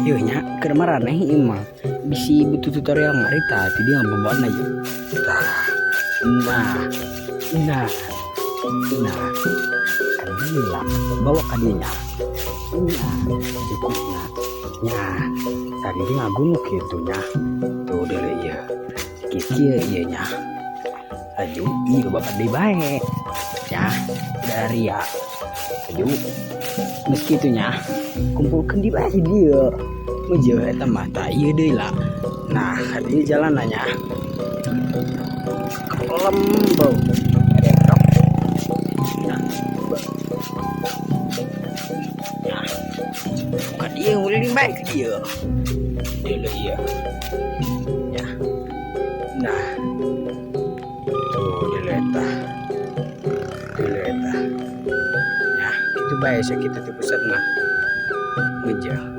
Ieu nya keur maraneh ieu mah bisi butuh tutorial ngarit tah ti dieu ngababaana ieu. Tah. Nah. Nah. Nah. Alhamdulillah bawa ka dieu nya. Nah, cukupna. Nya. Tadi dia ngagunuk kitu nya. Tuh deuleu ieu. Kieu ieu nya. Laju ieu bapak deui bae. Nya, dari ya. Laju geus kitu nya. Kumpulkeun di bae dieu. Meujeuh eta mah tah ieu deui lah. Nah, dieu jalanna nya. Lembau. Dendok. Nah, nah. Ka dieu nguliling bae ka dieu. Deuleu ieu. Ya. Nah. Tuh deuleu eta. Deuleu eta. Ya, kitu bae sakitu teh pusatna. Meujeuh.